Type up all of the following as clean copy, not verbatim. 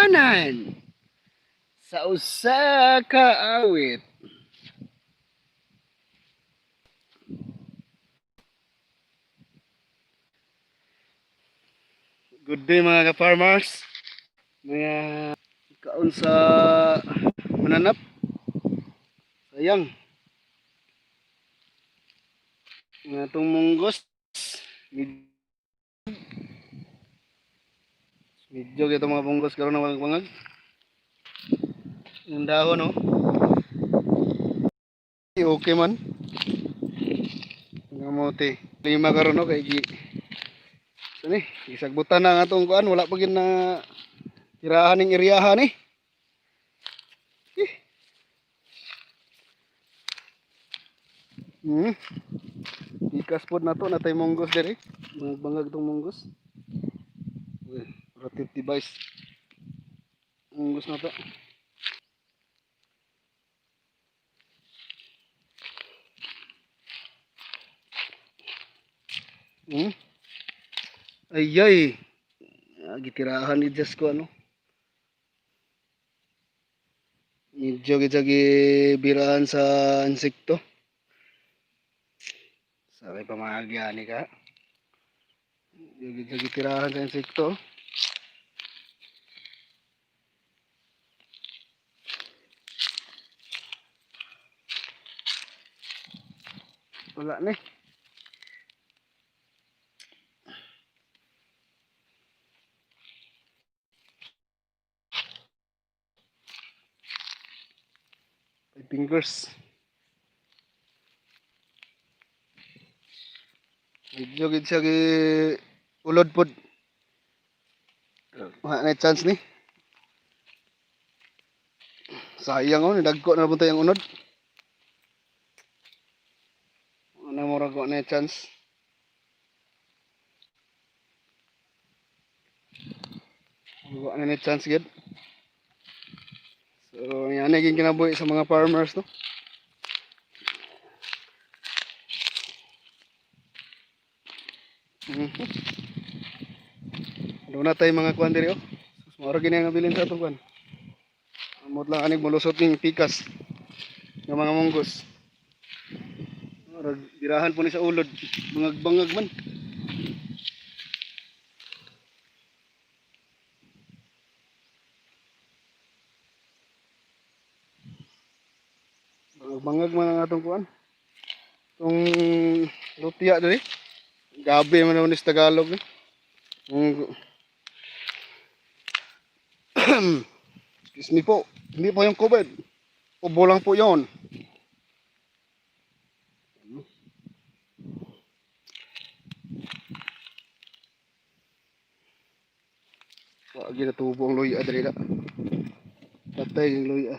Kaaywanan sa usa ka awit. Good day, mga ka-farmers. Mga kaon sa mananap. Sayang. Nga itong munggos. Medyo ito mga munggos karon na walang bangag. Yung dahon, no? Okay man. Mga mote. Lima karon, no, kay gi so ni, isagbutan na nga atong kuan, wala pa gid na tirahan ning eriyahan ni. Eh. Ikas pod na to, natay munggos diri. Bangag bangag tong munggos. Uy, rotate device. Munggos na to. Ay ay. Ah, gitirahan ni Diyos ko ano. Medyo gid siya gibirahan sa insekto. Sa kay pamahagyan ni ka. Medyo gid siya gitirahan sa insekto. Wala ni. Five fingers. Medyo gid siya gi ulod pod. Wala na chance ni. Sayang oh, nidagko na punta yung unod. Ano mo ra na chance. Wala na chance gid. So, yan naging kinabuhi sa mga farmers, no? Doon na tayo mga kuan diri, oh. Sus, mao ra gini ang nabilin sa atong kuan. Amot lang anig molusot ning pikas ng mga munggos. Murag birahan po ni sa ulod, bangag-bangag man. Bangag-bangag man ang atong kuan. Itong lutia diri. Gabi man naman ni sa Tagalog ni. Excuse me po, hindi po yung COVID. Ubo lang po yon. Wa ginatubo ang luya diri na. Patay yung luya.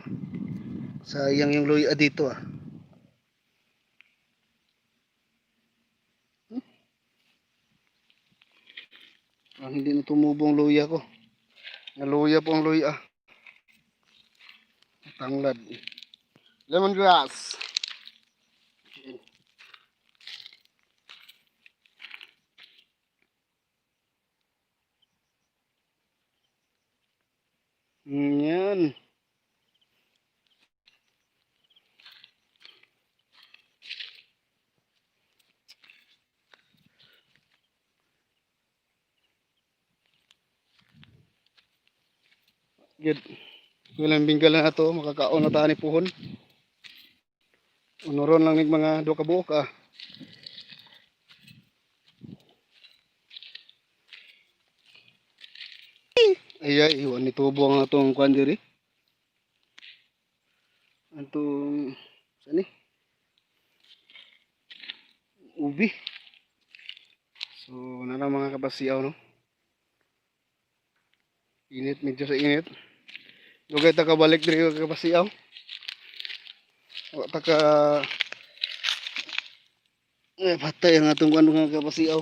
Sayang yung luya dito ah. Ang hindi na tumubo ang luya ko. Naluya po ang luya. Tanglad. Lemongrass. Yan. Good. Walang binggal na to, makakaon na ta ni puhon. Unoron lang nig mga duha ka buok ah. Ay ay, iwan ni tubo ang atong kuan diri. Atong saan ni? Ubi. So, na lang mga kapasiyaw, no? Init, medyo sa init. Dugay ta kabalik diri, mga kapasiyaw. Wa ta ka. Eh, patay ang atong kuan, mga kapasiyaw.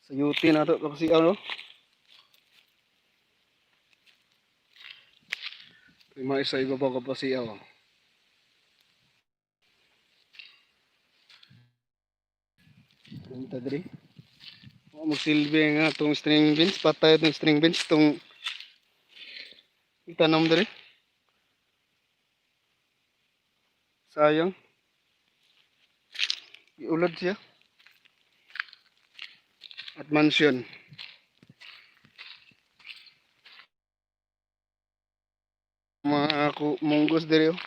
Sa UT na to, kapasiyaw, no? May mga isa iba pa, kapasiyaw. Punta diri. Wa magsilbi nga tong string beans, patay tong string beans tong itanom diri. Sayang. Iulod siya. At mansion. Mga ako munggos diri oh.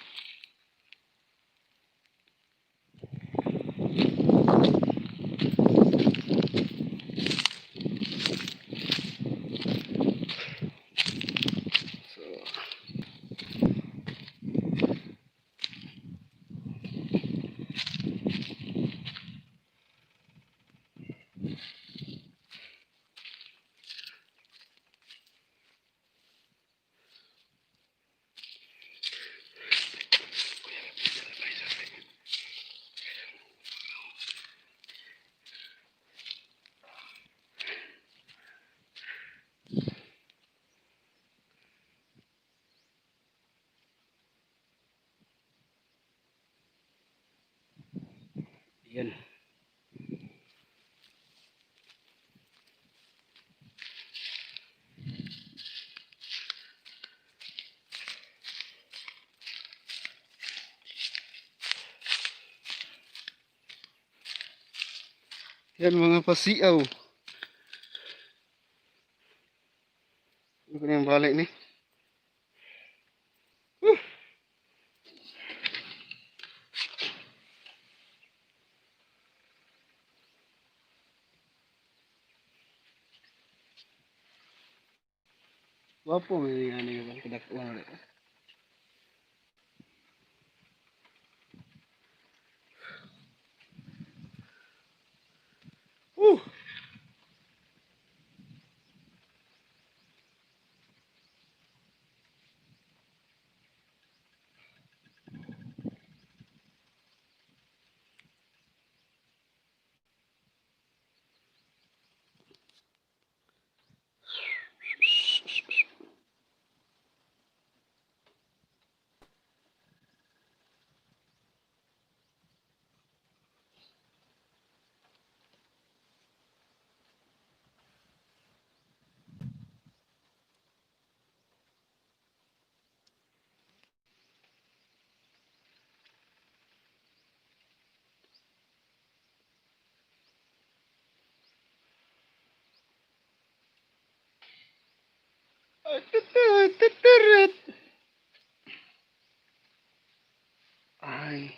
So, yan. Yan mga pasiaw. Ano ko na yung balik ni? Woo! Wapo may ano yung kadak-uan ulit. Woo! Ay.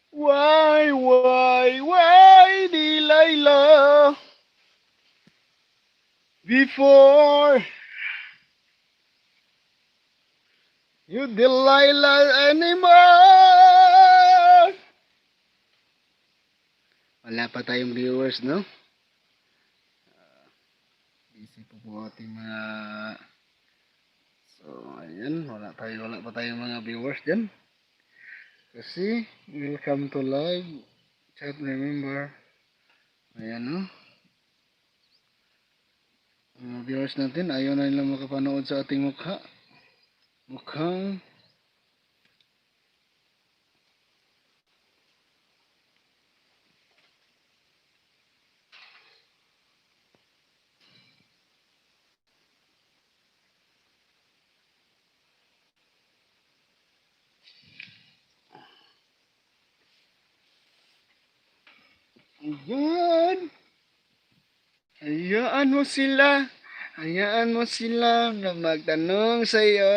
Why, Delilah? Before you Delilah anymore. Wala pa tayong viewers, no? Busy po po ating mga. So, ayan, wala pa tayong mga viewers dyan. Kasi, welcome to live chat, remember. Ayan, no? Ang mga viewers natin, ayaw na nila makapanood sa ating mukha. Mukhang ayan. Hayaan mo sila. Hayaan mo sila na magtanong sa iyo.